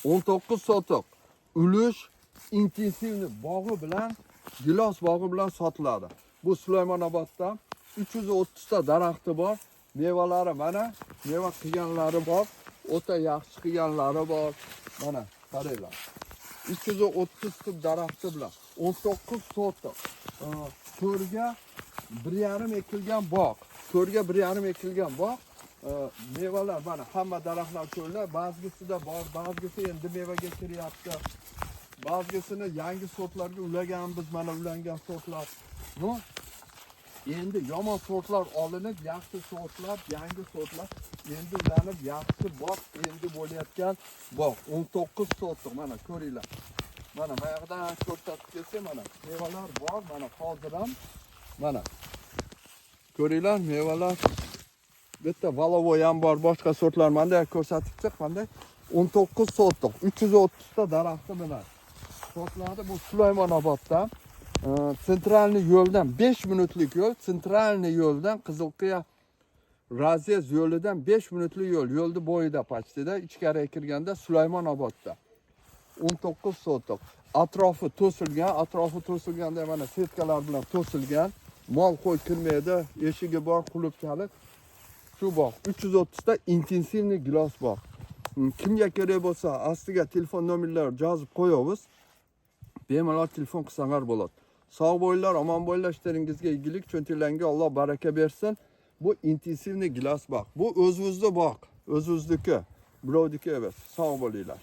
19 sotix ulush интенсивный bog'i bilan, gilos bog'i bilan sotiladi. Bu Sulaymonobodda 330 ta daraxti bor. Mevalari mana, meva qilganlari bor, o'ta yaxshi qilganlari bor. Mana qaranglar. 330 tub daraxti bilan 19 sotix. To'rga 1,5 ekilgan bog'. To'rga 1,5 ekilgan bog'. Mevalar mana, hamma daraxtlar ko'rlar, ba'zisida bor, ba'zisi endi mevaga kiryapti. Ba'zisini yangi sortlarga ulaganmiz, mana ulangan sortlar. Но, endi yomon sortlar olinib, yaxshi sortlar, yangi sortlar endi ulanib, yaxshi bog' endi bo'layotgan bog'. 19 sotix, mana ko'ringlar. Mana bu yoqdan ko'rsatib kelsa, mana mevalar bor, mana hozir ham mana ko'ringlar, mevalar. Bitta валовой ham bor, boshqa sortlar manday ko'rsatib chiq, manday 19 sotix, 330 ta daraxti bilan sotiladi. Bu Sulaymonobodda центральный yo'ldan 5 minutlik yo'l, центральный yo'ldan, Qizilqiya Razez yo'lidan 5 minutlik yo'l, yo'lni bo'yida, почти da ichkariga kirganda Sulaymonobodda 19 sotix. Atrofi to'silgan, atrofi to'silganda mana setkalar bilan to'silgan. Mol qo'y kirmaydi, eshigi bor, qulf kalit. Shu bog' 330 ta интенсивный gilos bog'. Kimga kerak bo'lsa, ostiga telefon nomerlar yozib qo'yamiz. Bemalol telefon qilsanglar bo'ladi. Sog' bo'linglar, omon bo'linglar, ishlaringizga igilik, cho'ntaklaringga Alloh baraka bersin. Bu интенсивный gilos bog'. Bu o'zimizni bog', o'zimizniki, birovniki emas. Sog' bo'linglar.